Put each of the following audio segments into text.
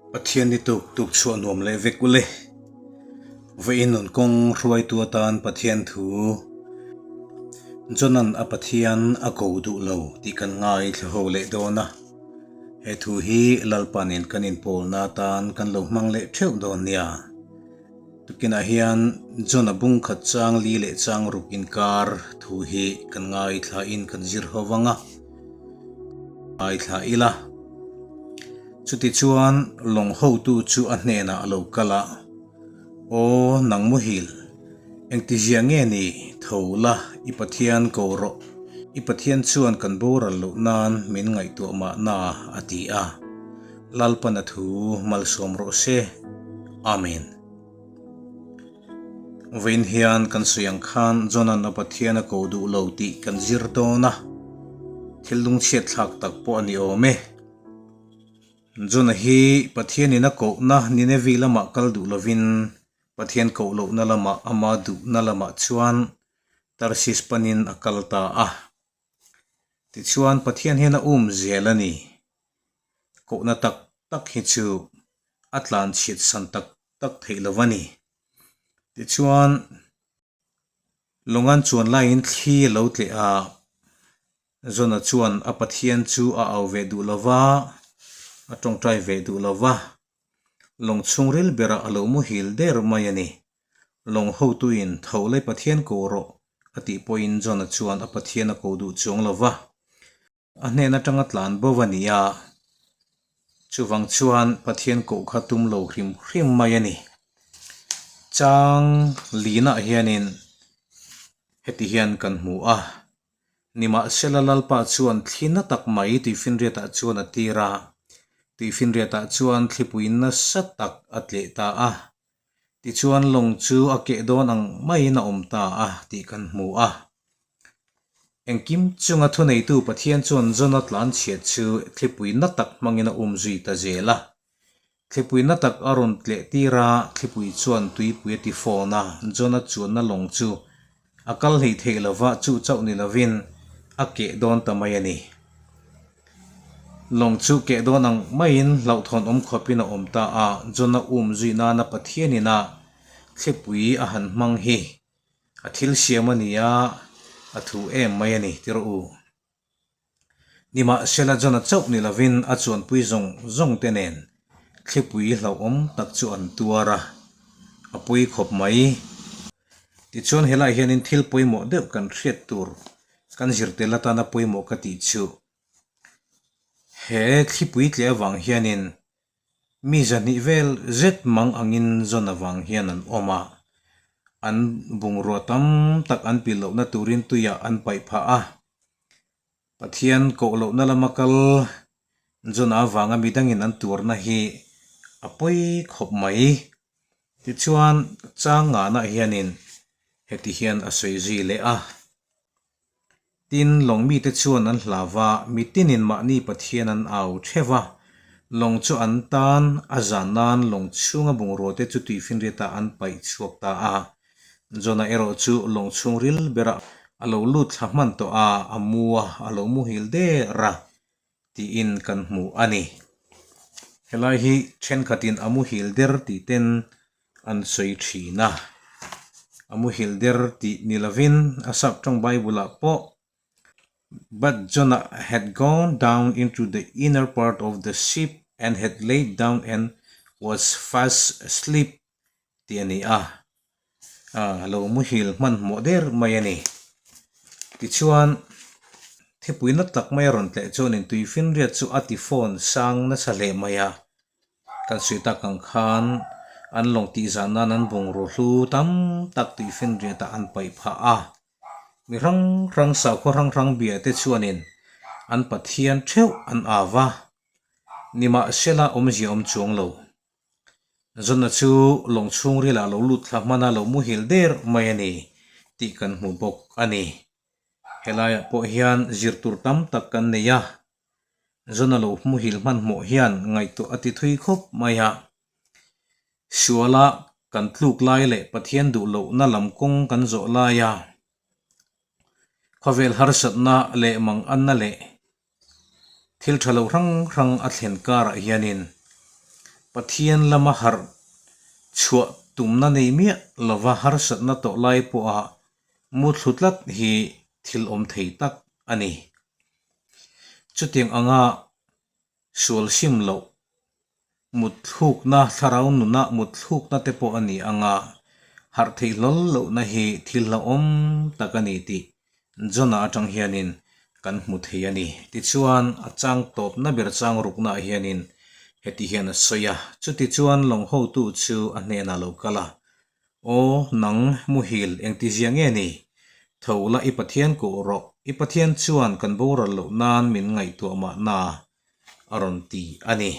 Pathian ni tuk tuk chhuah nuam leh vek ule. Vawiin nun kawng hruaitu atan Pathian thu Jonan a Pathian a ko duh lo tih kan ngaithla ho leh dawn a. He thu hi Lalpa nen kan inpawlna atan kan lo hmang leh theuh dawn nia. Tukinah hian Jona bung khat chang li leh chang ruk inkar thu hi kan ngaithla in kan zir ho vang a, ngaithla ila. Chutichuan lawng hotu chu a hnenah a lo kal a, Aw nang muhil, engtizia nge ni tho la i Pathian ko rawh, i Pathian chuan kan boral loh nan min ngaihtuah mahna a ti a. Lalpan a thu malsawm rawh se. Amen. Vawiin hian kan sawi ang khan Jonan a Pathian a ko duh lo tih kan zir dawn a, thil lungchhiat thlak tak pawh a ni awm e. Jona hi Pathianin a kohna Ninevi lamah kal duh lovin Pathian koh lohna lamah ama duhna lamah chuan Tarsis panin a kal ta a. Tichuan Pathian hian a um zel a ni. Kohna tak tak hi chu a tlan chhiat san tak tak theih lo a ni. Tichuan Lawngan chuan laiin thli a lo tleh a, Jona chuan a Pathian chu a au ve duh lo va, a tawngtai ve duh lo va. Lawng chhungril berah a lo muhil der mai a ni. Lawng hotuin tho lai Pathian ko rawh a tih pawhin Jona chuan a Pathian a ko duh chuang lo va. A hnen atanga tlan bo a ni a, chuvang chuan Pathian koh kha tum lo hrim hrim mai a ni. Chang linah hianin heti hian kan hmu a, Nimahsela Lalpa chuan thli na tak mai tuifinriatah chuan a tir a, tuifinriatah chuan thlipui nasa tak a tleh ta a, tichuan lawng chu a keh dawn ang maiin a awm ta a tih kan hmu a. Engkim chunga thuneitu Pathian chuan Jona tlanchhiat chu thlipui na tak hmangin a um zui ta zel a. Thlipui na tak a rawn tleh tir a, thlipui chuan tuipui a ti fawn a, Jona chuanna lawng chu a kal hlei theih lova chu chauh ni lovin a keh dawn ta mai a ni. Lawng chu keh dawn ang maiin hlauhthawn awm khawpin a awm ta a, Jona um zui nana Pathianin a thlipui a han hmang hi a thil siam a ni a, a thu em mai a ni ti rawh u. Nimahsela Jona chauh ni lovin a chuanpui zawng zawng te nen thlipui hlauhawm tak chu an tuar a, a pui khawp mai. Tichuan helaiah hianin thil pawimawh deuh kan hriat tur kan zir tel atana pawimawh ka tih chu he thlipui tleh avang hianin Mi zahnih vel zet mang angin zawn avang hian an awm a, an bungrua tam tak an pil lohna turin tuiah an paih phah a. Pathian koh lohna lama kal zawn avanga midangin an tuarna hi a pawi khawp mai. Tichuan, chang ngahna hianin heti hian a sawi zui leh a. Tin, lawng mite chuan an hlau va, mitinin mahni Pathian an au theuh va. Lawng chu an tan a zan nan lawng chhunga bungrua te chu tuifinriatah an paih chhuak ta a. Jona erawh chu lawng chhungril berah a lo lut thla hman tawh a, a mu a, a lo muhil der a tiin kan hmu a ni. Helai hi thenkhatin a muhil der tih ten an sawi thin a, a muhil der tih ni lovin a sap tawng Bible ah pawh But Jonah had gone down into the inner part of the ship and had laid down and was fast asleep tih a ni a, a lo muhil hmanhmawh der mai a ni. Tichuan, thipui na tak mai a rawn tleh chuanin tuifinriat chu a ti phone sang nasa hle mai a. Kan sawi tak ang khan an lawng tih zan nan an bungraw hlu tam tak tuifinriatah an paih phah a. Mi hrang hrang sakhaw hrang hrang bia te chuanin an Pathian theuh an au va, nimahsela awmzia awm chuang lo. Zona chu lawng chhungril ah lo lut thla hman a lo muhil der mai a ni tih kan hmu bawk a ni. Helaiah pawh hian zir tur tam tak kan nei a, Zona lo muhil hmanhmawh hian ngaihtuah a ti thui khawp mai a. Suala kan tluk lai leh Pathian duh lohna lam kawng kan zawh lai a, khawvel harsatna leh manganna leh Thil tha lo hrang hrang a thlen karah hianin Pathian lama harh chhuah tumna nei miah lova harsatna tawh lai pawha muthlu tlat hi thil awm thei tak a ni. Chutiang anga sual sim loh mutthlukna, thlarau nuna mutthlukna te pawh a ni anga harh theih hlawl lohna hi thil hlauhawm tak a ni tih Jonah atang hianin kan hmu thei a ni. Tichuan, a chang tawpna ber chang ruknaah hianin heti hian a sawi a, Chutichuan lawng hotu chu a hnenah lo kal a, Aw, nang muhil, engtizia nge ni? Tho la i Pathian kuh rawh, i Pathian chuan kan boral loh nan min ngaihtuah mahna, a rawn ti a ni.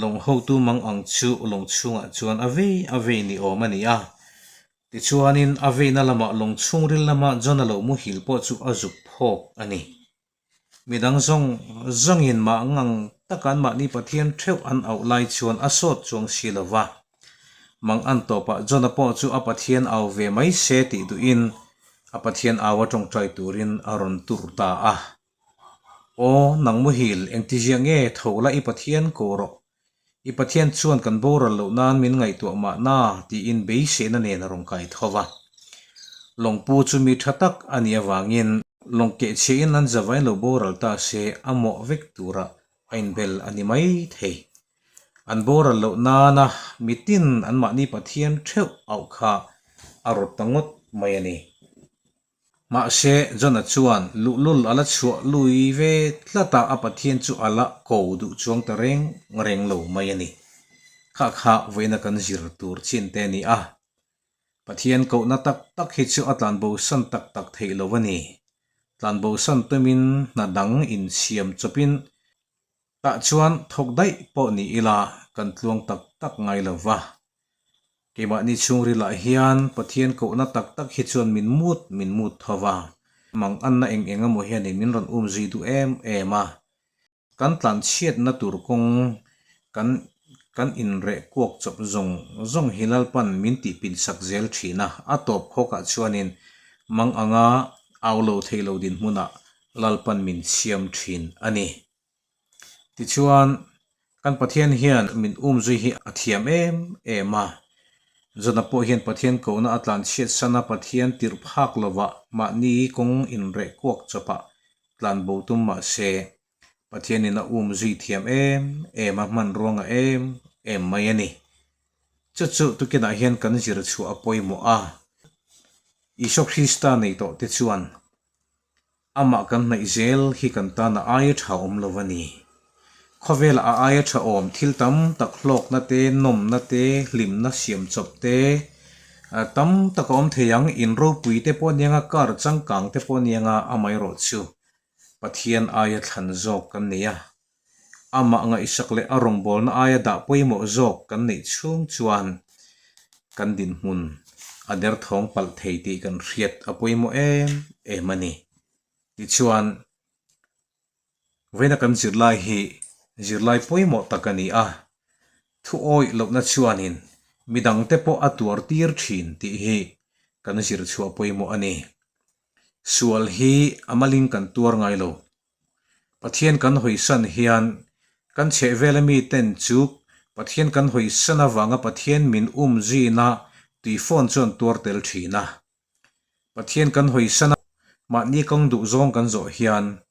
Lawng hotu mang ang chu lawng chhungah chuan a vei a vei ni awm a ni a. Tichuanin a veina lamah lawng chhungril lama John-a lo muhil pawh chu a zuk phawk a ni. Midang zawng zawngin mah ngang taka anmahni Pathian theuh an auh lai chuan a sawt chuang si lo va. Mang an tawpah John-a pawh chu a Pathian au ve mai se tih duhin a Pathian au a tawngtai turin a rawn tur ta a. Aw, nang muhil, engtizia nge tho la i Pathian ko rawh. I Pathian chuan kan boral loh nan min ngaihtuah mahna tiin beiseina nen a rawn kai tho va. Lawngpu chu mi tha tak a nih avangin lawng kehchhiain an zavain lo boral ta se a mawh vek tura a inbel a ni mai thei. An boral loh nana mitin anmahni Pathian theuh auh kha a rawt ta ngawt mai a ni. Mahse, Jonah chuan luhlul a la chhuah lui ve tlat a, a Pathian chu a la ko duh chuang ta reng reng lo mai a ni. Kha kha vawiina kan zir tur chin te a ni a. Pathian kohna tak tak hi chu a tlanbosan tak tak theih lo a ni. Tlanbosan tumin hna dang insiam chawpin tah chuan thawk daih pawh ni ila kan tluang tak tak ngai lo va. Keimahni chhungrilah hian Pathian kohna tak tak hi chuan min mut min mut tho va, mang anna eng eng emaw hianin min rawn um zui duh em em a. Kan tlanchhiatna tur kawng kan kan inreh kuak chawp zawng zawng hi Lalpan min tihpin sak zel thin a, a tawp khawkah chuanin mang anga au lo thei lo dinhmunah Lalpan min siam thin a ni. Tichuan, kan Pathian hian min umzui hi a thiam em em a. Jona pawh hian Pathian kohna a tlanchhiat san a, Pathian tirh phak lovah mahni kawng inreh kuak chawpah tlanbo tum mah se, Pathianin a umzui thiam em em a, hmanrua ngah em em mai a ni. Chu chu tukinah hian kan zir chhuah a pawimawh a. Isua Krista nei tawh te chuan Amah kan hnaih zel hi kan tan a aia tha awm lo a ni. Khawvelah a aia tha awm thil tam tak hlawkna te, nawmna te, hlimna siam chawp te tam tak a awm thei ang. In ropui te pawh aniang a, car changkang te pawh aniang a, amaherawh chu Pathian aia thlan zawk kan nei a. Amah ngaihsak leh a rawngbawlna aia dah pawimawh zawk kan neih chhung chuan kan dinhmun a derthawng palh thei tih kan hriat a pawimawh em em a ni. Tichuan, vawiina kan zirlai hi zirlai pawimawh tak a ni a, thu awih lohna chuanin midangte pawh a tuar tir thin tih hi kan zirchhuah pawimawh a ni. Sual hi a malin kan tuar ngai lo. Pathian kan hawisan hian kan chhehvela miten chu Pathian kan hawisan avanga Pathian min um zina tui phone chuan tuar tel thin a. Pathian kan hawisan a, mahni kawng duh zawng kan zawh hian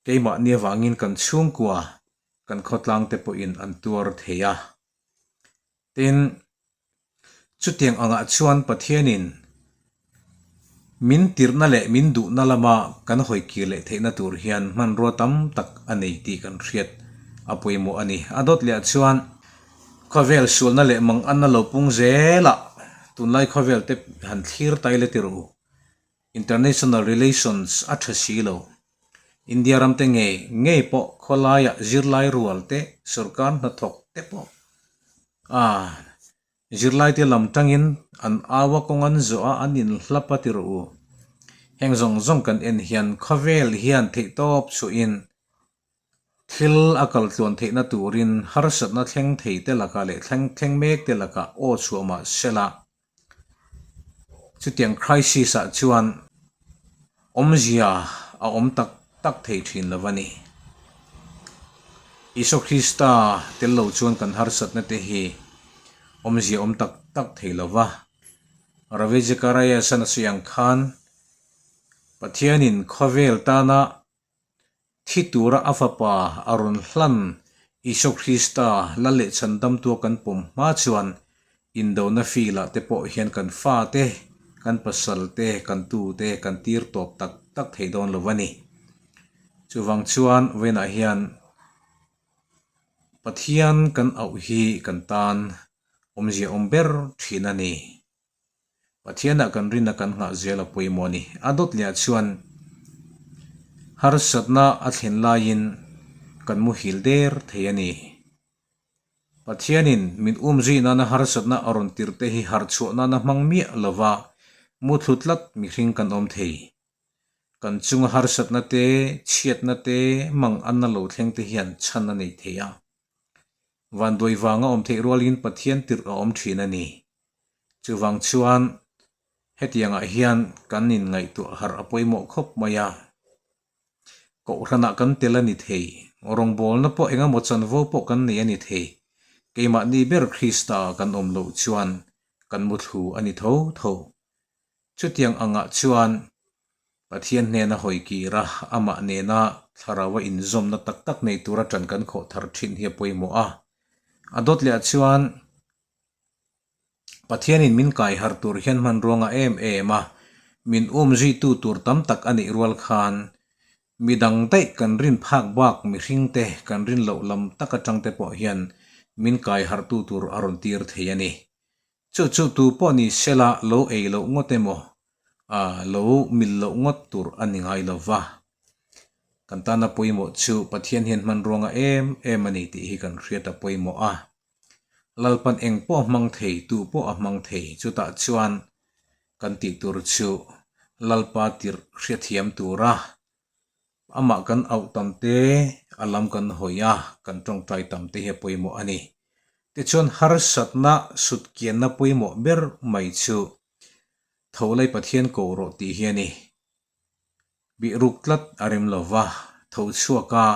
keimahni avangin kan chhungkua, kan khawtlang te pawhin an tuar thei a. Tin, chutiang angah chuan Pathianin min tirhna leh min duhna lama kan hawi kir leh theihna tur hian hmanrua tam tak a nei tih kan hriat a pawimawh a ni. A dawt leh ah chuan khawvel sualna leh manganna lo pung zelah tunlai khawvel te han thlir tai le tirh u. International relations a tha si lo. India ram te ngei ngei pawh khawlaiah zirlai rual te, sorkar hnathawk te pawh a zirlai te lam tangin an au a kawng an zawh a, an inhlap a ti rawh u. Heng zawng zawng kan en hian khawvel hian theihtawp chhuahin Thil a kal tluan theihna turin harsatna thleng thei te lakah leh thleng thleng mek te lakah aw chhuah mah sela, chutiang crisis ah chuan awmzia a awm tak tak thei thin lo a ni. Isua Krista tel lo chuan kan harsatna te hi awmzia awm tak tak thei lo va. Ravi Zacharias-an a sawi ang khan, Pathianin khawvel tana thi tura a fapa a rawn hlan Isua Krista lal leh chhandamtua kan pawm hma chuan indona field-ah te pawh hian kan fate, kan pasal te, kan tute kan tir tawp tak tak thei dawn lo a ni. Chuvang chuan vawiinah hian Pathian kan auh hi kan tan awmzia awm ber thin a ni. Pathianah kan rinna kan nghah zel a pawimawh a ni. A dawt leh ah chuan harsatna a thlen laiin kan muhil der thei a ni. Pathianin min umzui nana harsatna a rawn tirh te hi harhchhuah nana hmang miah lova muthlu tlat mihring kan awm thei. Kan chunga harsatna te, chhiatna te, manganna lo thleng te hian chhan a nei thei a. Vanduai vanga awm theih rualin Pathian tirh a awm thin a ni. Chuvang chuan hetiangah hian kan inngaihtuah harh a pawimawh khawp mai a. Kohhranah kan tel a ni thei, rawngbawlna pawh engemaw chanvo pawh kan nei a ni thei. Keimahni ber Krista kan awm loh chuan kan muthlu a ni tho tho. Chutiang angah chuan Pathian hnena hawi kir a, amah nena thlaraua inzawmna tak tak nei tura ṭan kan khawh thar ṭhin hi a pawimawh a. A dawt leh ah chuan Pathianin min kai harh tur hian hmanrua ngah em em a, min um zuitu tur tam tak a nih rual khan midang daih kan rin phak bak mihringte kan rin loh lam tak aṭangte pawh hian min kai harhtu tur a rawn tir thei a ni. Chu chu tu pawh ni sela lo ei loh ngawt emaw, lo mil loh ngawt tur a ni ngai lo va. Kan tana pawimawh chu Pathian hian hmanrua ngah em em a ni tih hi kan hriat a pawimawh a. Lalpan eng pawh a hmang thei, tu pawh a hmang thei. Chutah chuan kan tih tur chu Lalpa tirh hriathiam tura amah kan auh tam te, a lam kan hawi a, kan tawngtai tam te hi a pawimawh a ni. Tichuan harsatna sutkianna pawimawh ber mai chu tho lai Pathian ko rawh tih hi a ni. Bih ruk tlat a rem lo va, tho chhuak a,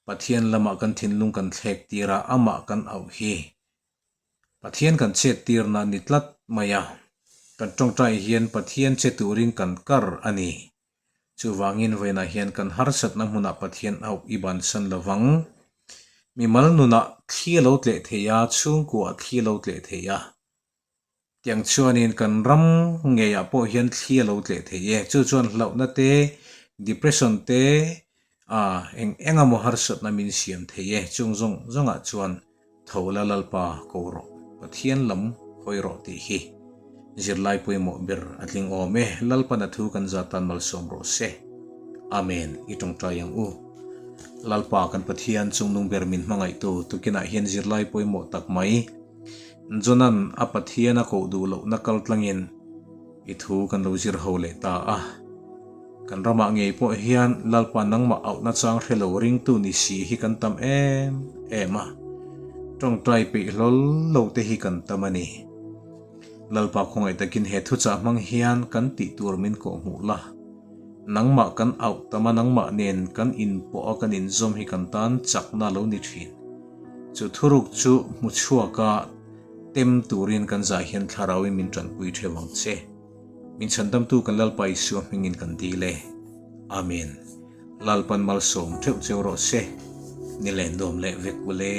Pathian lamah kan thinlung kan thlek tir a, amah kan auh hi Pathian kan chet tirna ni tlat mai a. Kan tawngtai hian Pathian che turin kan kar a ni. Chuvangin vawiinah hian kan harsatna hmunah Pathian auh i bansan lo vang. Mimal nunah thli a lo tleh thei a, chhungkuaah thli a lo tleh thei a. Tiang chuanin kan ram ngeiah pawh hian thli a lo tleh thei e. Chu chuan hlauhna te, depression te, ah eng eng emaw harsatna min siam thei e. Chung zawng zawngah chuan tho la Lalpa ko rawh, Pathian lam hawi rawh tih hi zirlai pawimawh ber a tling awm e. Lalpan a thu kan zat tan malsawm rawh se. Amen. I tawngtai ang u. Lalpa kan Pathian chungnung ber min hmangaihtu tukinah hian zirlai pawimawh tak mai. Jona'n a Pathian a koh duh lohna kal tlangin i thu kan lo zir ho leh ta a. Kan ramah ngei pawh hian Lalpa nangmah auhna chang hre lo ringtu ni si hi kan tam em em a, tawngtai peih hlawl lo te hi kan tam a ni. Lalpa khawngaih takin he thuchah hmang hian kan tih tur min kawhhmuh la. Nangmah kan auh tam a, nangmah nen kan inpawh a kan inzawm hi kan tan chakna lo ni thin. Chu thuruk chu hmu chhuaka tem turin kan zah hian thlarauin min tanpui theuh ang che. Min chhandamtu kan Lalpa Isua hmingin kan dil e. Amen. Lalpan malsawm theuh cheu rawh se. Ni len nuam leh vek ule.